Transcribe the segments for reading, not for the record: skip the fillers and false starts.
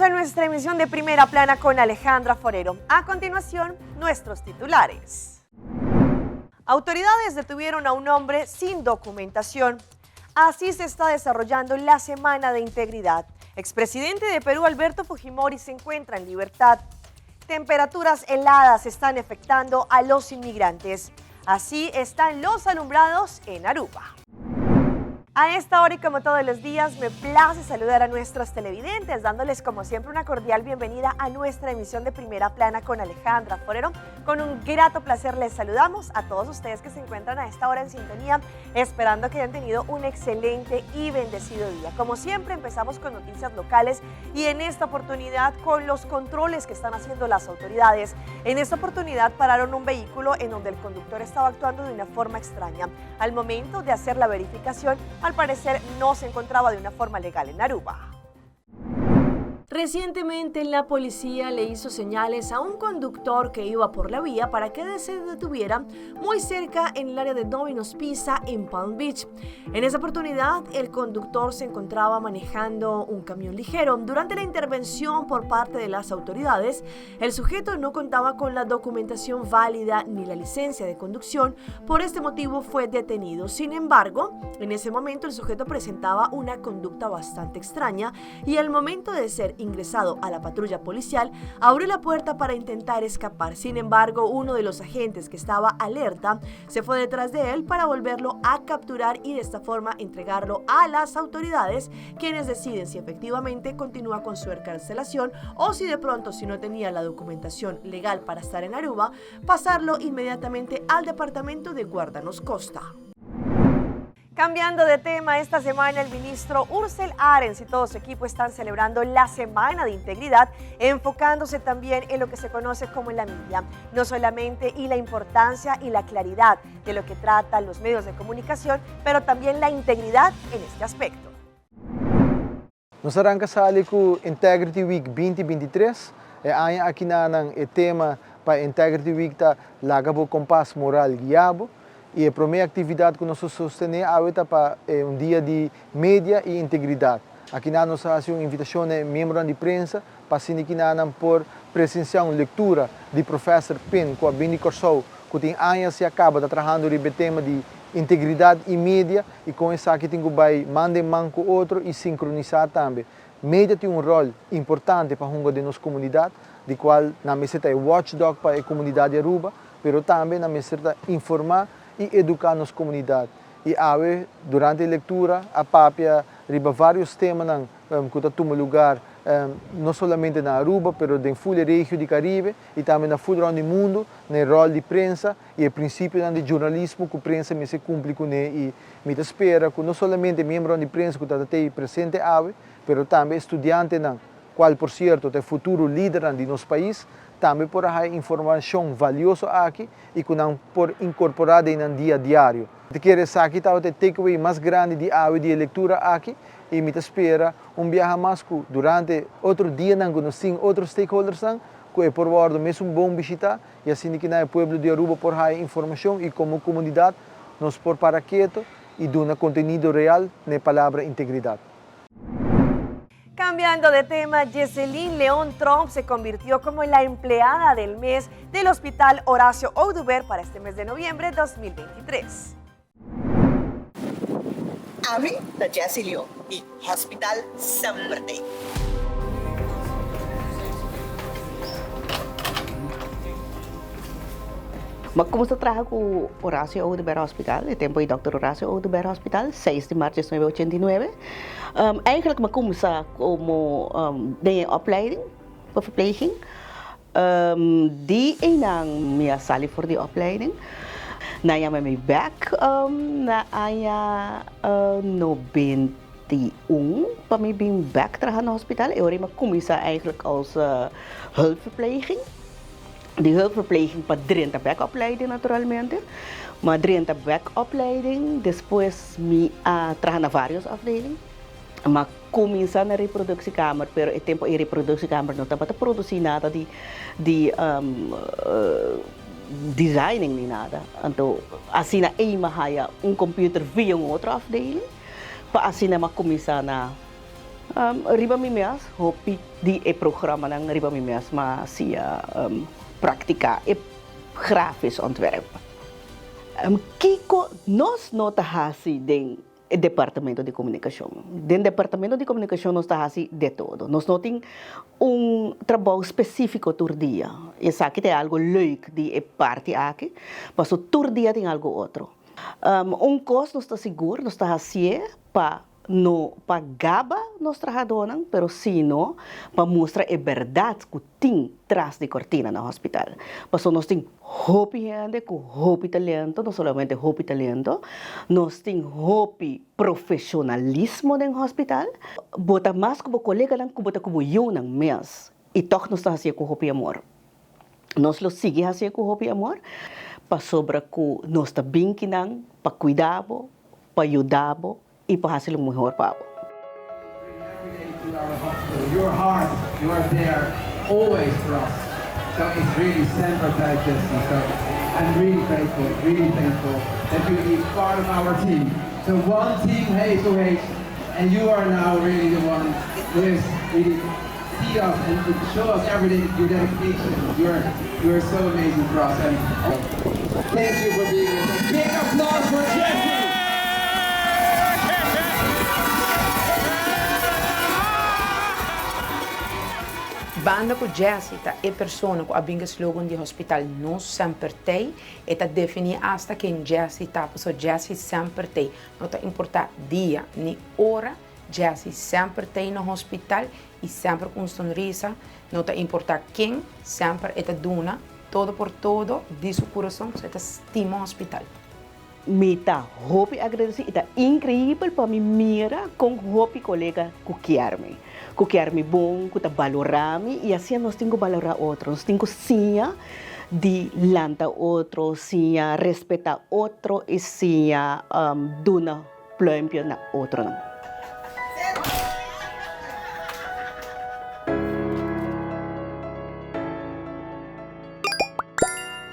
comienzo a nuestra emisión de Primera Plana con Alejandra Forero. A continuación, nuestros titulares. Autoridades detuvieron a un hombre sin documentación. Así se está desarrollando la Semana de Integridad. Expresidente de Perú, Alberto Fujimori, se encuentra en libertad. Temperaturas heladas están afectando a los inmigrantes. Así están los alumbrados en Aruba. A esta hora y como todos los días, me place saludar a nuestros televidentes, dándoles como siempre una cordial bienvenida a nuestra emisión de Primera Plana con Alejandra Forero. Con un grato placer les saludamos a todos ustedes que se encuentran a esta hora en sintonía, esperando que hayan tenido un excelente y bendecido día. Como siempre, empezamos con noticias locales y en esta oportunidad con los controles que están haciendo las autoridades. En esta oportunidad pararon un vehículo en donde el conductor estaba actuando de una forma extraña. Al momento de hacer la verificación, al parecer no se encontraba de una forma legal en Aruba. Recientemente la policía le hizo señales a un conductor que iba por la vía para que se detuviera muy cerca en el área de Domino's Pizza en Palm Beach. En esa oportunidad el conductor se encontraba manejando un camión ligero. Durante la intervención por parte de las autoridades, el sujeto no contaba con la documentación válida ni la licencia de conducción, por este motivo fue detenido. Sin embargo, en ese momento el sujeto presentaba una conducta bastante extraña y al momento de ser ingresado a la patrulla policial, abrió la puerta para intentar escapar. Sin embargo, uno de los agentes que estaba alerta se fue detrás de él para volverlo a capturar y de esta forma entregarlo a las autoridades, quienes deciden si efectivamente continúa con su encarcelación o si de pronto, si no tenía la documentación legal para estar en Aruba, pasarlo inmediatamente al departamento de Guardanos Costa. Cambiando de tema, esta semana el ministro Ursel Arens y todo su equipo están celebrando la Semana de Integridad, enfocándose también en lo que se conoce como la media, no solamente y la importancia y la claridad de lo que tratan los medios de comunicación, pero también la integridad en este aspecto. Nos a ranka sali ku Integrity Week binti binti tres. E aña akinanan e tema pa Integrity Week ta Laga bo kompas moral guia bo. I e promé aktividat ku nos a sostené awe ta pa e un dia di media i integridat. Akinan nos a hasi un invitashon na e miembronan di prensa pa asina kinanan por presensiá un lektura di Professor Pin ku a bin di Kòrsou ku tin añas ya kaba ta trahando riba e tema di integridat i media. I kon esaki tin ku bai man den man ku otro i sinkronisá tambe. Media tin un ròl importante pa hunga den nos komunidat, di kual nan mester ta e watchdog pa e komunidat di Aruba, pero tambe nan mester ta informá i eduká nos komunidat. I awe durante e lektura a papia riba vários temanan ku ta tuma lugar no solamente na Aruba, pero den ful e regio di Karibe i tambe na ful rònt di mundu, na e ròl di prensa. i e prinsipionan di jurnalismo ku prensa mester kumpli kuné i mi ta spera ku no solamente miembronan di prensa ku ta ta tei presente awe, pero tambe e studiantenan, kual por sierto ta e futuro lidernan di nos pais, tambe por a haya informashon valioso aki i ku nan por inkorporá den nan dia diario. Mi ta kere esaki tabata e takeaway mas grandi di awe di e lektura aki i mi ta spera un biaha mas ku durante otro dianan ku nos tin otro stakeholdersnan ku e por wòrdu mesun bon bishitá I asina ki na e pueblo di Aruba por haya informacion y como comunidad nos por para keto y duna contenido real na e palabra integridad. Cambiando de tema, Jesselyn León Tromp se convirtió como la empleada del mes del Hospital Horacio Oduber para este mes de noviembre 2023. Ami ta Jessy Leon di Hospital Semper Tei. Ma kuminsá traha ku Horacio Oduber Hospital, e tempu ei Dòkter Horacio Oduber Hospital, seis di mart diesnuebe ochenta i nuebe. Eigenlijk mi a kuminsá komo den e opleiding pa verpleging. Di einan mi a sali for di opleiding. Nan yama mi bek na aña 91 pa mi bin bek traha na hospital. E ora ei mi a kuminsá eigenlijk als hulpverpleging. Di hulpverpleging pa drenta bek opleiding naturalmente. Mi a drenta bek opleiding, despues mi a traha na varios afdeling. Mi a Cuminsa na reproductiekamer, pero e tempo ey reproductiekamer no tabata produci nada di di designing ni nada. Anto asina ey mi a haya un computer via un otro afdeling pa asina mi a cuminsa na Riba mi mes, hopi di e programanan riba mi mes m'a hacia practica e grafisch ontwerp. Kico nos no ta haci den e departamento di comunicacion? Den departamento di comunicacion nos ta haci de todo. Nos no tin un trabou specifico tur dia. Esaki ta e algo leuk di e parti aki, pasobra tur dia tin algo otro. Un cos nos ta sigur, nos ta hacié pa No pa gaba nos trahadónan, pero sino pa mustra e bèrdat ku tin tras di kortina na hospital. Pasobra nos tin hopi hende ku hopi talento, no solamente hopi talento, nos tin hopi profeshonalismo den hospital. Bo ta mas ku bo koleganan ku bo ta ku bo yunan mes, i tòg nos ta hasié ku hopi amor. Nos lo sigui hasié ku hopi amor, pasobra ku nos ta bin kinan pa kuida bo, pa yuda bo i pa hasi lo mehor pa bo. Banda ku Jessy ta e persona ku a bin ku e slogan di hospital Nos Semper Tei, e ta definí asta ken Jessy ta, pasobra Jessy semper tei, no ta importá dia ni ora, Jessy semper tei na hospital y semper cu un sonrisa, no ta importa ken, semper e ta duna todo por todo di su curason, pasobra e ta stima hospital. Mi ta hopi agradeci y ta increibel pa mi mira con hopi colega cu kier mi, cu kier mi bon, cu ta balora mi y asina nos tin cu balora otro, nos tin cu siña di lanta otro, siña respeta otro y siña duna pluimpje na otronan.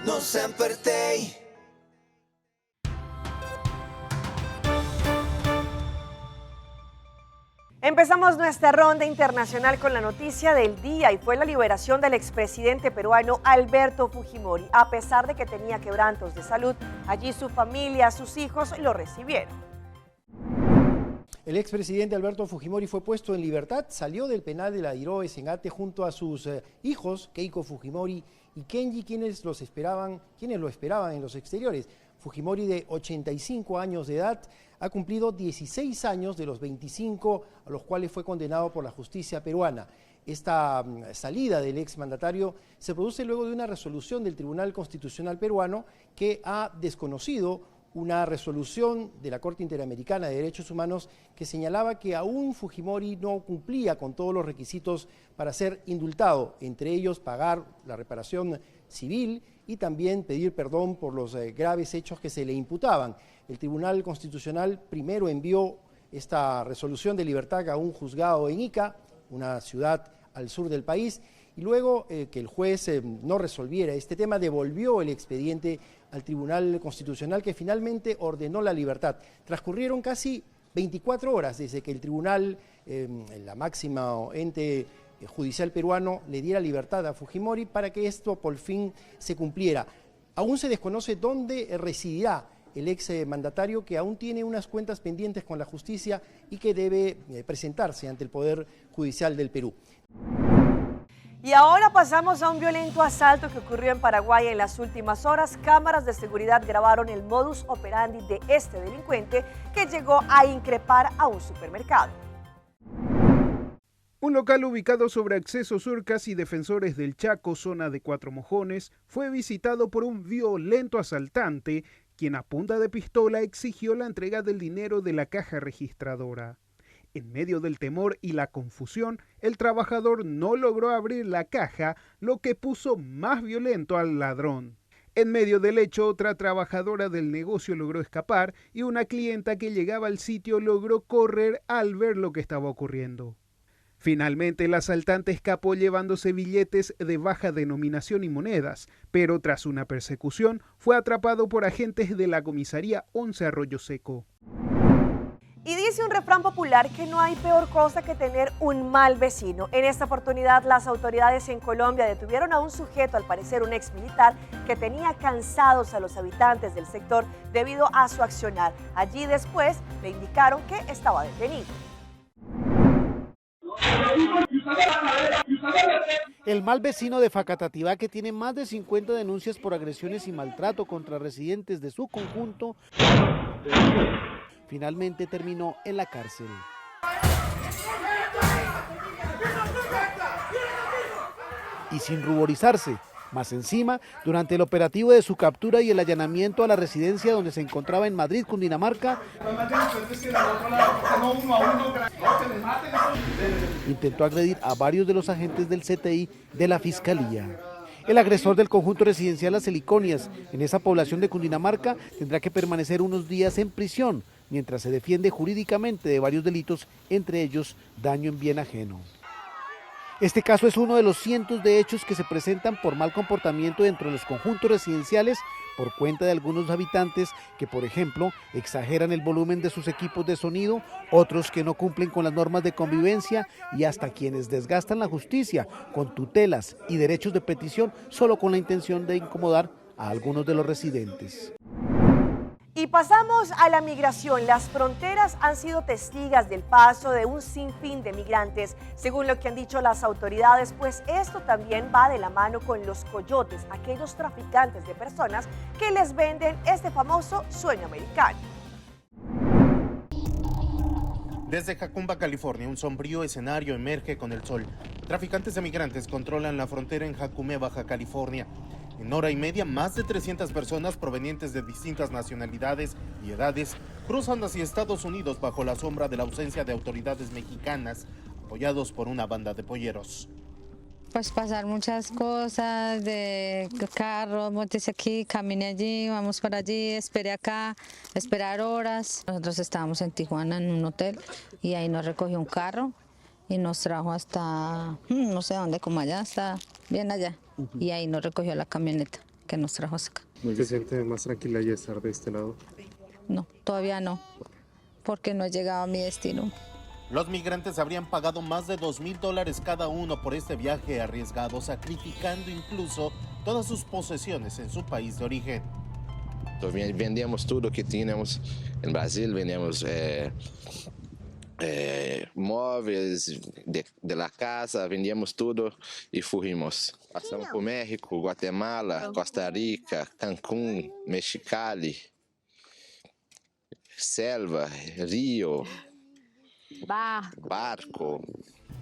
Nos semper t'ey. Empezamos nuestra ronda internacional con la noticia del día y fue la liberación del expresidente peruano Alberto Fujimori. A pesar de que tenía quebrantos de salud, allí su familia, sus hijos lo recibieron. El expresidente Alberto Fujimori fue puesto en libertad, salió del penal de la Iroes en Ate junto a sus eh, hijos, Keiko Fujimori y Kenji, quienes, los esperaban, quienes lo esperaban en los exteriores. Fujimori, de 85 años de edad, ha cumplido 16 años de los 25 a los cuales fue condenado por la justicia peruana. Esta mm, salida del exmandatario se produce luego de una resolución del Tribunal Constitucional peruano que ha desconocido una resolución de la Corte Interamericana de Derechos Humanos que señalaba que aún Fujimori no cumplía con todos los requisitos para ser indultado, entre ellos pagar la reparación civil y también pedir perdón por los eh, graves hechos que se le imputaban. El Tribunal Constitucional primero envió esta resolución de libertad a un juzgado en Ica, una ciudad al sur del país, y luego eh, que el juez eh, no resolviera este tema, devolvió el expediente al Tribunal Constitucional que finalmente ordenó la libertad. Transcurrieron casi 24 horas desde que el tribunal, la máxima ente judicial peruano, le diera libertad a Fujimori para que esto por fin se cumpliera. Aún se desconoce dónde residirá el ex mandatario que aún tiene unas cuentas pendientes con la justicia y que debe eh, presentarse ante el Poder Judicial del Perú. Y ahora pasamos a un violento asalto que ocurrió en Paraguay en las últimas horas. Cámaras de seguridad grabaron el modus operandi de este delincuente que llegó a increpar a un supermercado. Un local ubicado sobre Acceso Sur, casi Defensores del Chaco, zona de Cuatro Mojones, fue visitado por un violento asaltante, quien a punta de pistola exigió la entrega del dinero de la caja registradora. En medio del temor y la confusión, el trabajador no logró abrir la caja, lo que puso más violento al ladrón. En medio del hecho, otra trabajadora del negocio logró escapar y una clienta que llegaba al sitio logró correr al ver lo que estaba ocurriendo. Finalmente, el asaltante escapó llevándose billetes de baja denominación y monedas, pero tras una persecución fue atrapado por agentes de la comisaría 11 Arroyo Seco. Y dice un refrán popular que no hay peor cosa que tener un mal vecino. En esta oportunidad, las autoridades en Colombia detuvieron a un sujeto, al parecer un ex militar, que tenía cansados a los habitantes del sector debido a su accionar. Allí después le indicaron que estaba detenido. El mal vecino de Facatativá, que tiene más de 50 denuncias por agresiones y maltrato contra residentes de su conjunto, finalmente terminó en la cárcel. Y sin ruborizarse, más encima, durante el operativo de su captura y el allanamiento a la residencia donde se encontraba en Madrid, Cundinamarca, intentó agredir a varios de los agentes del CTI de la Fiscalía. El agresor del conjunto residencial Las Heliconias, en esa población de Cundinamarca, tendrá que permanecer unos días en prisión mientras se defiende jurídicamente de varios delitos, entre ellos daño en bien ajeno. Este caso es uno de los cientos de hechos que se presentan por mal comportamiento dentro de los conjuntos residenciales por cuenta de algunos habitantes que, por ejemplo, exageran el volumen de sus equipos de sonido, otros que no cumplen con las normas de convivencia y hasta quienes desgastan la justicia con tutelas y derechos de petición solo con la intención de incomodar a algunos de los residentes. Y pasamos a la migración. Las fronteras han sido testigas del paso de un sinfín de migrantes. Según lo que han dicho las autoridades, pues esto también va de la mano con los coyotes, aquellos traficantes de personas que les venden este famoso sueño americano. Desde Jacumba, California, un sombrío escenario emerge con el sol. Traficantes de migrantes controlan la frontera en Jacumé, Baja California. En hora y media, más de 300 personas provenientes de distintas nacionalidades y edades cruzan hacia Estados Unidos bajo la sombra de la ausencia de autoridades mexicanas, apoyados por una banda de polleros. Pues pasar muchas cosas, de carro, móntese aquí, camine allí, vamos para allí, espere acá, esperar horas. Nosotros estábamos en Tijuana en un hotel y ahí nos recogió un carro y nos trajo hasta, no sé dónde, como allá, hasta bien allá. Y ahí nos recogió la camioneta que nos trajo hasta acá. ¿Se siente más tranquila ya estar de este lado? No, todavía no, porque no he llegado a mi destino. Los migrantes habrían pagado más de dos mil dólares cada uno por este viaje arriesgado, sacrificando incluso todas sus posesiones en su país de origen. Vendíamos todo lo que teníamos en Brasil, vendíamos móviles de la casa, vendíamos todo y fuimos. Pasamos por México, Guatemala, Costa Rica, Cancún, Mexicali, selva, río, barco.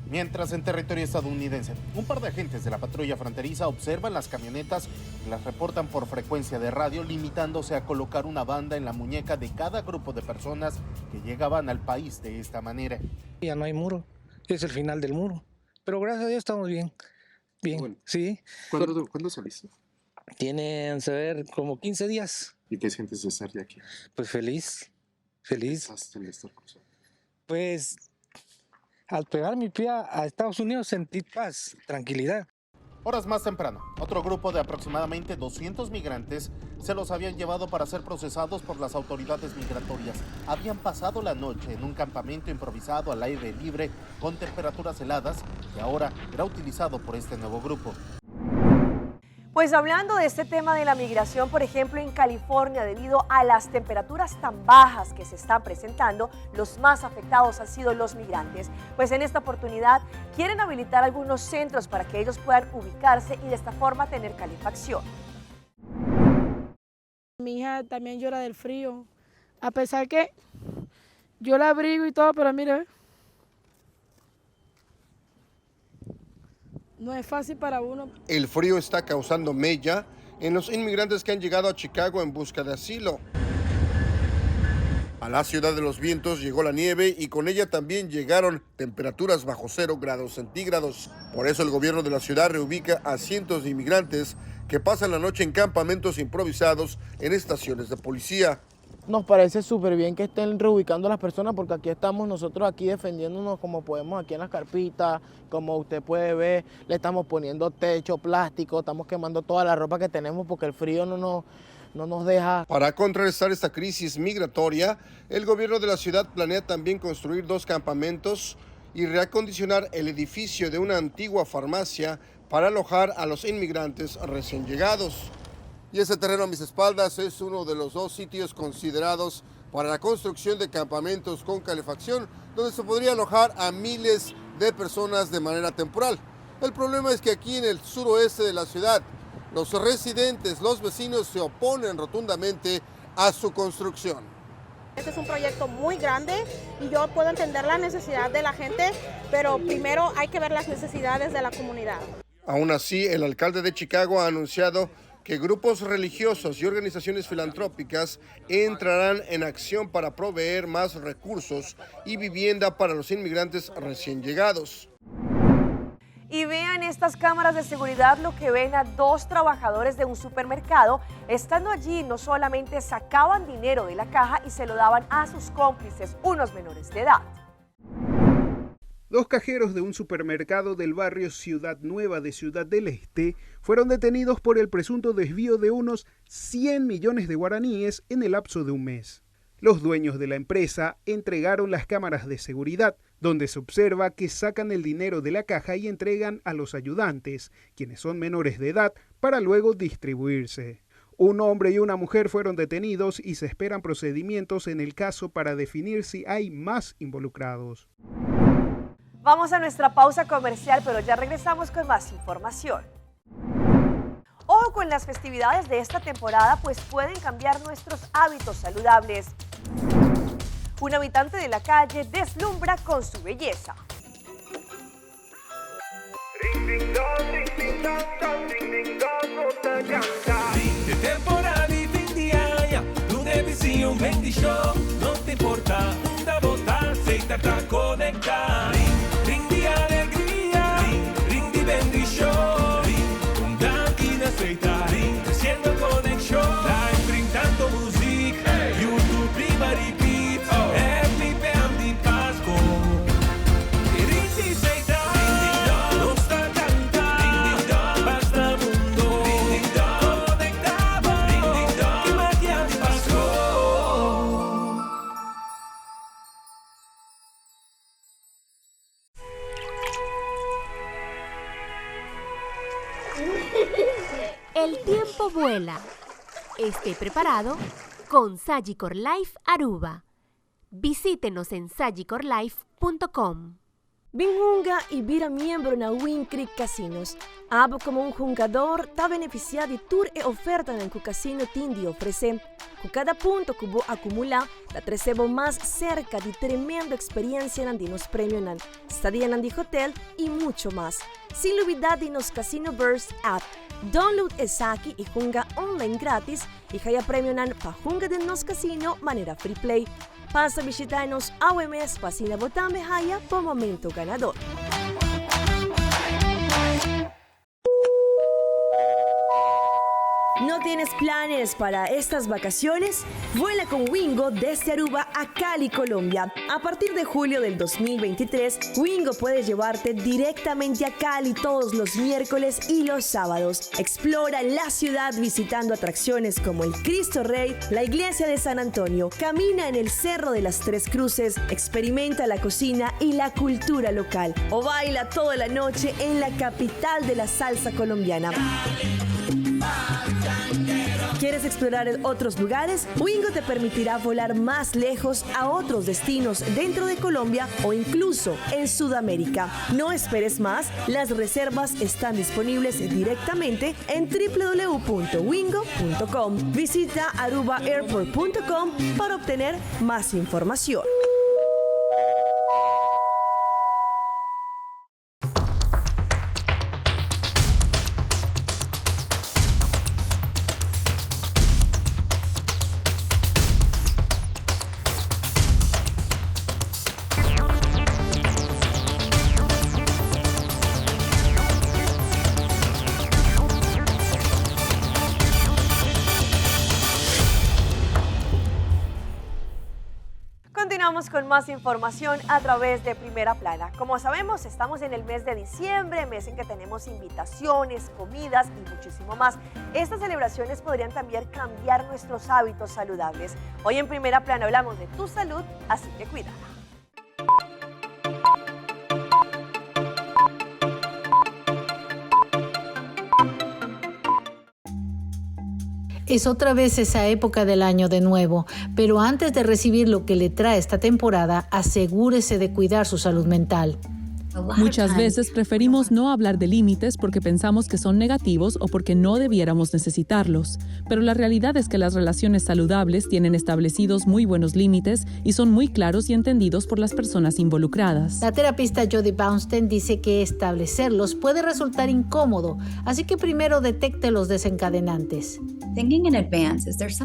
Mientras en territorio estadounidense, un par de agentes de la patrulla fronteriza observan las camionetas y las reportan por frecuencia de radio, limitándose a colocar una banda en la muñeca de cada grupo de personas que llegaban al país de esta manera. Ya no hay muro, es el final del muro, pero gracias a Dios estamos bien, bien, sí. ¿Cuándo saliste? Tienen, a ver, como 15 días. ¿Y qué sientes de estar ya aquí? Pues feliz, feliz. ¿Qué pensaste en estar cruzando? Pues al pegar mi pie a Estados Unidos sentí paz, tranquilidad. Horas más temprano, otro grupo de aproximadamente 200 migrantes se los habían llevado para ser procesados por las autoridades migratorias. Habían pasado la noche en un campamento improvisado al aire libre con temperaturas heladas que ahora era utilizado por este nuevo grupo. Pues hablando de este tema de la migración, por ejemplo, en California, debido a las temperaturas tan bajas que se están presentando, los más afectados han sido los migrantes. Pues en esta oportunidad quieren habilitar algunos centros para que ellos puedan ubicarse y de esta forma tener calefacción. Mi hija también llora del frío, a pesar que yo la abrigo y todo, pero mire, no es fácil para uno. El frío está causando mella en los inmigrantes que han llegado a Chicago en busca de asilo. A la ciudad de los vientos llegó la nieve y con ella también llegaron temperaturas bajo 0 grados centígrados. Por eso el gobierno de la ciudad reubica a cientos de inmigrantes que pasan la noche en campamentos improvisados en estaciones de policía. Nos parece súper bien que estén reubicando a las personas porque aquí estamos nosotros aquí defendiéndonos como podemos aquí en las carpitas, como usted puede ver, le estamos poniendo techo, plástico, estamos quemando toda la ropa que tenemos porque el frío no nos deja. Para contrarrestar esta crisis migratoria, el gobierno de la ciudad planea también construir dos campamentos y reacondicionar el edificio de una antigua farmacia para alojar a los inmigrantes recién llegados. Y ese terreno a mis espaldas es uno de los dos sitios considerados para la construcción de campamentos con calefacción, donde se podría alojar a miles de personas de manera temporal. El problema es que aquí en el suroeste de la ciudad, los residentes, los vecinos se oponen rotundamente a su construcción. Este es un proyecto muy grande y yo puedo entender la necesidad de la gente, pero primero hay que ver las necesidades de la comunidad. Aún así, el alcalde de Chicago ha anunciado que grupos religiosos y organizaciones filantrópicas entrarán en acción para proveer más recursos y vivienda para los inmigrantes recién llegados. Y vean estas cámaras de seguridad lo que ven a dos trabajadores de un supermercado. Estando allí, no solamente sacaban dinero de la caja y se lo daban a sus cómplices, unos menores de edad. Dos cajeros de un supermercado del barrio Ciudad Nueva de Ciudad del Este fueron detenidos por el presunto desvío de unos 100 millones de guaraníes en el lapso de un mes. Los dueños de la empresa entregaron las cámaras de seguridad, donde se observa que sacan el dinero de la caja y entregan a los ayudantes, quienes son menores de edad, para luego distribuirse. Un hombre y una mujer fueron detenidos y se esperan procedimientos en el caso para definir si hay más involucrados. Vamos a nuestra pausa comercial, pero ya regresamos con más información. Ojo con las festividades de esta temporada, pues pueden cambiar nuestros hábitos saludables. Un habitante de la calle deslumbra con su belleza. El tiempo vuela. Esté preparado con Sagicor Life Aruba. Visítenos en sagicorlife.com. Bin hunga y bira miembro na Wind Creek Casinos. Abo como un hungador ta beneficia di tur e ofertanan cu casino tin di ofrece. Cu cada punto cu bo acumula ta trece bo mas cerca di tremendo experiencianan di nos premionan, stadianan di hotel y mucho mas. Sin lubida di nos Casino Burst app. Download esaki y hunga online gratis y haya premionan pa hunga den nos casino manera free play. Pasa bishita nos awe mes pa asina bo tambe haya bo momento ganador. ¿No tienes planes para estas vacaciones? Vuela con Wingo desde Aruba a Cali, Colombia. A partir de julio del 2023, Wingo puede llevarte directamente a Cali todos los miércoles y los sábados. Explora la ciudad visitando atracciones como el Cristo Rey, la Iglesia de San Antonio, camina en el Cerro de las Tres Cruces, experimenta la cocina y la cultura local o baila toda la noche en la capital de la salsa colombiana. ¿Quieres explorar otros lugares? Wingo te permitirá volar más lejos a otros destinos dentro de Colombia o incluso en Sudamérica. No esperes más, las reservas están disponibles directamente en www.wingo.com. Visita arubaairport.com para obtener más información. Continuamos con más información a través de Primera Plana. Como sabemos, estamos en el mes de diciembre, mes en que tenemos invitaciones, comidas y muchísimo más. Estas celebraciones podrían también cambiar nuestros hábitos saludables. Hoy en Primera Plana hablamos de tu salud, así que cuídala. Es otra vez esa época del año de nuevo, pero antes de recibir lo que le trae esta temporada, asegúrese de cuidar su salud mental. Muchas veces preferimos no hablar de límites porque pensamos que son negativos o porque no debiéramos necesitarlos. Pero la realidad es que las relaciones saludables tienen establecidos muy buenos límites y son muy claros y entendidos por las personas involucradas. La terapista Jody Baumstein dice que establecerlos puede resultar incómodo, así que primero detecte los desencadenantes.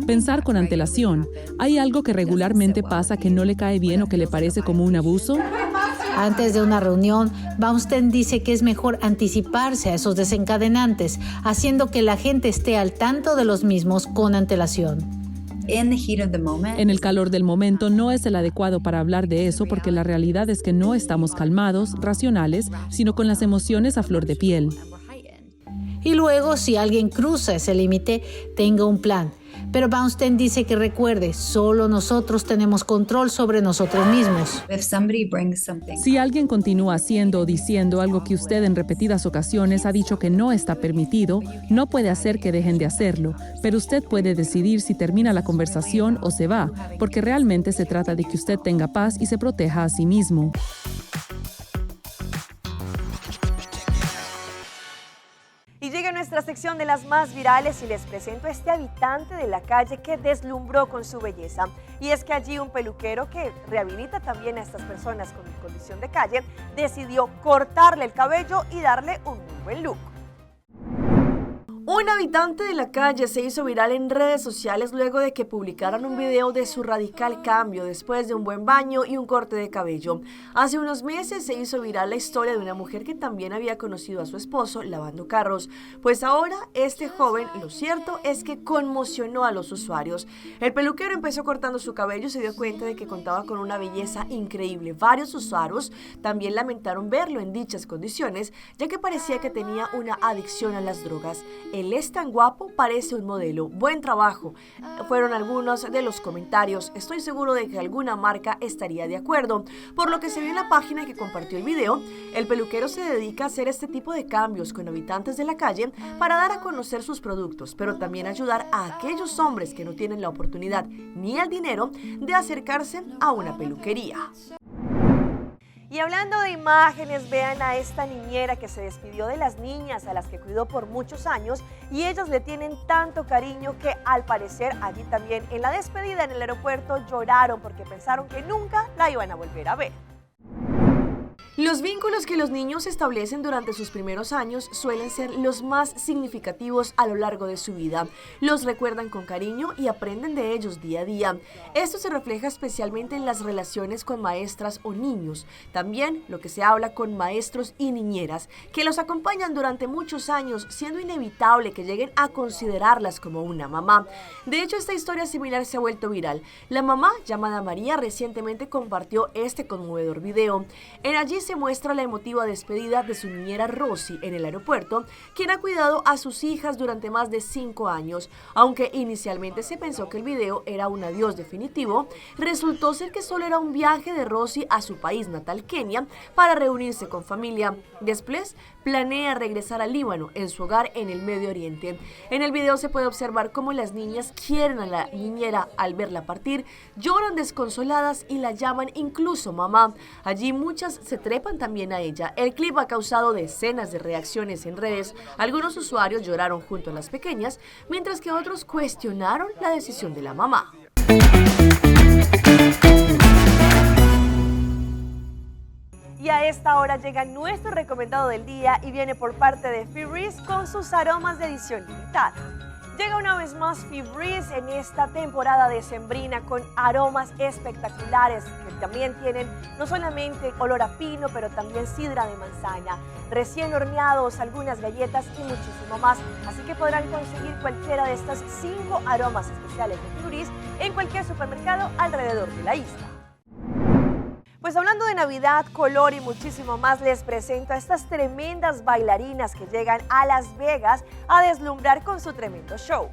Pensar con antelación. ¿Hay algo que regularmente pasa que no le cae bien o que le parece como un abuso? Antes de una reunión, Baumstein dice que es mejor anticiparse a esos desencadenantes, haciendo que la gente esté al tanto de los mismos con antelación. En el calor del momento no es el adecuado para hablar de eso porque la realidad es que no estamos calmados, racionales, sino con las emociones a flor de piel. Y luego, si alguien cruza ese límite, tenga un plan. Pero Baumstein dice que recuerde, solo nosotros tenemos control sobre nosotros mismos. Si alguien continúa haciendo o diciendo algo que usted en repetidas ocasiones ha dicho que no está permitido, no puede hacer que dejen de hacerlo, pero usted puede decidir si termina la conversación o se va, porque realmente se trata de que usted tenga paz y se proteja a sí mismo. Y llega nuestra sección de las más virales y les presento a este habitante de la calle que deslumbró con su belleza. Y es que allí un peluquero que rehabilita también a estas personas con condición de calle decidió cortarle el cabello y darle un muy buen look. Un habitante de la calle se hizo viral en redes sociales luego de que publicaran un video de su radical cambio después de un buen baño y un corte de cabello. Hace unos meses se hizo viral la historia de una mujer que también había conocido a su esposo lavando carros. Pues ahora este joven, lo cierto es que conmocionó a los usuarios. El peluquero empezó cortando su cabello y se dio cuenta de que contaba con una belleza increíble. Varios usuarios también lamentaron verlo en dichas condiciones, ya que parecía que tenía una adicción a las drogas. Él es tan guapo, parece un modelo. Buen trabajo. Fueron algunos de los comentarios. Estoy seguro de que alguna marca estaría de acuerdo. Por lo que se vio en la página que compartió el video, el peluquero se dedica a hacer este tipo de cambios con habitantes de la calle para dar a conocer sus productos, pero también ayudar a aquellos hombres que no tienen la oportunidad ni el dinero de acercarse a una peluquería. Y hablando de imágenes, vean a esta niñera que se despidió de las niñas a las que cuidó por muchos años y ellas le tienen tanto cariño que al parecer allí también en la despedida en el aeropuerto lloraron porque pensaron que nunca la iban a volver a ver. Los vínculos que los niños establecen durante sus primeros años suelen ser los más significativos a lo largo de su vida. Los recuerdan con cariño y aprenden de ellos día a día. Esto se refleja especialmente en las relaciones con maestras o niños. También lo que se habla con maestros y niñeras, que los acompañan durante muchos años, siendo inevitable que lleguen a considerarlas como una mamá. De hecho, esta historia similar se ha vuelto viral. La mamá, llamada María, recientemente compartió este conmovedor video. En allí se muestra la emotiva despedida de su niñera Rosy en el aeropuerto, quien ha cuidado a sus hijas durante más de 5 años. Aunque inicialmente se pensó que el video era un adiós definitivo, resultó ser que solo era un viaje de Rosy a su país natal, Kenia, para reunirse con familia. Después, planea regresar al Líbano, en su hogar en el Medio Oriente. En el video se puede observar cómo las niñas quieren a la niñera al verla partir, lloran desconsoladas y la llaman incluso mamá. Allí muchas se trepan también a ella. El clip ha causado decenas de reacciones en redes. Algunos usuarios lloraron junto a las pequeñas, mientras que otros cuestionaron la decisión de la mamá. Y a esta hora llega nuestro recomendado del día y viene por parte de Febreze con sus aromas de edición limitada. Llega una vez más Febreze en esta temporada decembrina con aromas espectaculares que también tienen no solamente olor a pino, pero también sidra de manzana, recién horneados, algunas galletas y muchísimo más. Así que podrán conseguir cualquiera de estas 5 aromas especiales de Febreze en cualquier supermercado alrededor de la isla. Pues hablando de Navidad, color y muchísimo más, les presento a estas tremendas bailarinas que llegan a Las Vegas a deslumbrar con su tremendo show.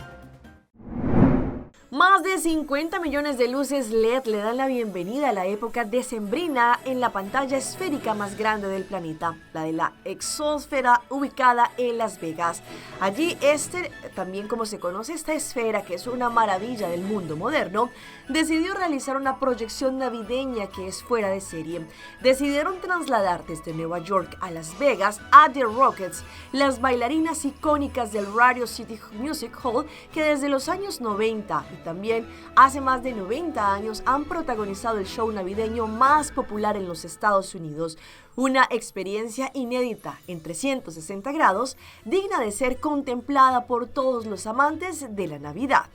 Más de 50 millones de luces LED le dan la bienvenida a la época decembrina en la pantalla esférica más grande del planeta, la de la exósfera ubicada en Las Vegas. Allí, este, también como se conoce esta esfera, que es una maravilla del mundo moderno, decidió realizar una proyección navideña que es fuera de serie. Decidieron trasladar desde Nueva York a Las Vegas a The Rockets, las bailarinas icónicas del Radio City Music Hall que desde los años 90 y también hace más de 90 años han protagonizado el show navideño más popular en los Estados Unidos. Una experiencia inédita en 360 grados, digna de ser contemplada por todos los amantes de la Navidad.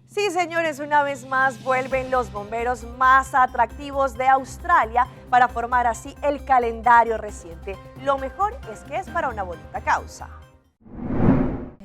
Sí, señores, una vez más vuelven los bomberos más atractivos de Australia para formar así el calendario reciente. Lo mejor es que es para una bonita causa.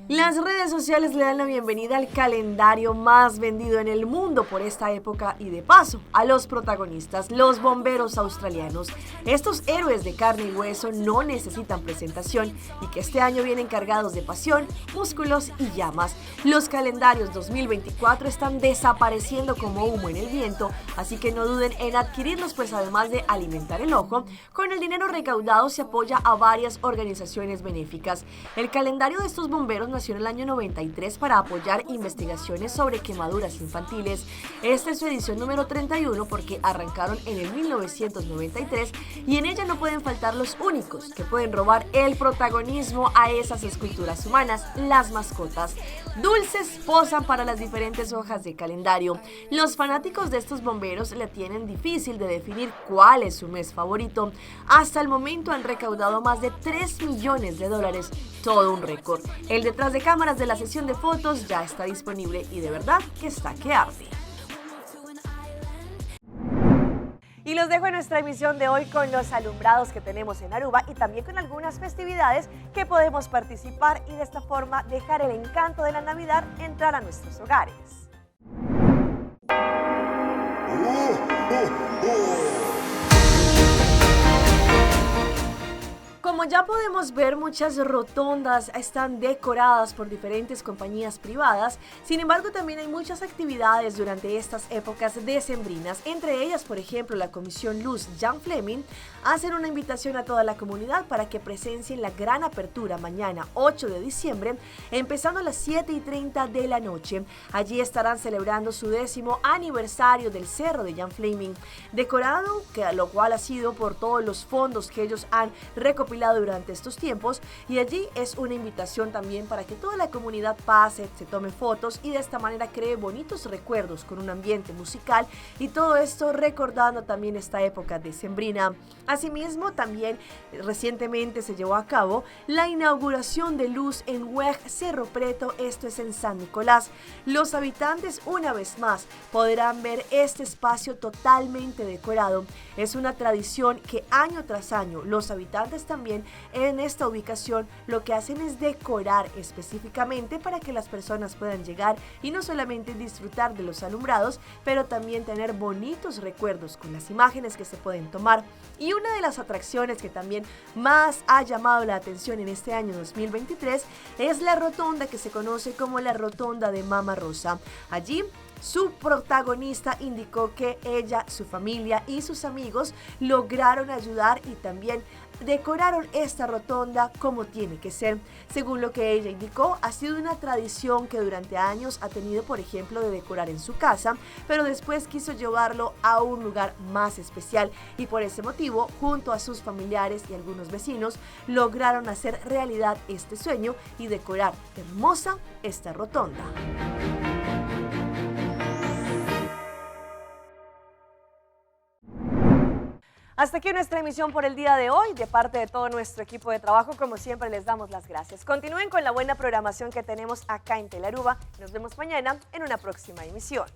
Las redes sociales le dan la bienvenida al calendario más vendido en el mundo por esta época y de paso a los protagonistas, los bomberos australianos. Estos héroes de carne y hueso no necesitan presentación y que este año vienen cargados de pasión, músculos y llamas. Los calendarios 2024 están desapareciendo como humo en el viento, así que no duden en adquirirlos, pues además de alimentar el ojo, con el dinero recaudado se apoya a varias organizaciones benéficas. El calendario de estos bomberos nació en el año 93 para apoyar investigaciones sobre quemaduras infantiles. Esta es su edición número 31 porque arrancaron en el 1993 y en ella no pueden faltar los únicos que pueden robar el protagonismo a esas esculturas humanas, las mascotas. Dulces posan para las diferentes hojas de calendario. Los fanáticos de estos bomberos le tienen difícil de definir cuál es su mes favorito. Hasta el momento han recaudado más de 3 millones de dólares, todo un récord. El detrás de cámaras de la sesión de fotos ya está disponible y de verdad que está que arde. Y los dejo en nuestra emisión de hoy con los alumbrados que tenemos en Aruba y también con algunas festividades que podemos participar y de esta forma dejar el encanto de la Navidad entrar a nuestros hogares. Como ya podemos ver, muchas rotondas están decoradas por diferentes compañías privadas. Sin embargo, también hay muchas actividades durante estas épocas decembrinas. Entre ellas, por ejemplo, la Comisión Luz Jan Fleming hacen una invitación a toda la comunidad para que presencien la gran apertura mañana 8 de diciembre, empezando a las 7:30 de la noche. Allí estarán celebrando su 10º aniversario del Cerro de Jan Fleming, decorado, lo cual ha sido por todos los fondos que ellos han recopilado durante estos tiempos, y allí es una invitación también para que toda la comunidad pase, se tome fotos y de esta manera cree bonitos recuerdos con un ambiente musical y todo esto recordando también esta época decembrina. Asimismo, también recientemente se llevó a cabo la inauguración de luz en Weg Cerro Preto, esto es en San Nicolás. Los habitantes una vez más podrán ver este espacio totalmente decorado. Es una tradición que año tras año los habitantes también en esta ubicación lo que hacen es decorar específicamente para que las personas puedan llegar y no solamente disfrutar de los alumbrados, pero también tener bonitos recuerdos con las imágenes que se pueden tomar. Y una de las atracciones que también más ha llamado la atención en este año 2023 es la rotonda que se conoce como la Rotonda de Mama Rosa. Allí su protagonista indicó que ella, su familia y sus amigos lograron ayudar y también decoraron esta rotonda como tiene que ser. Según lo que ella indicó, ha sido una tradición que durante años ha tenido, por ejemplo, de decorar en su casa, pero después quiso llevarlo a un lugar más especial y por ese motivo, junto a sus familiares y algunos vecinos, lograron hacer realidad este sueño y decorar hermosa esta rotonda. Hasta aquí nuestra emisión por el día de hoy. De parte de todo nuestro equipo de trabajo, como siempre, les damos las gracias. Continúen con la buena programación que tenemos acá en Telearuba. Nos vemos mañana en una próxima emisión.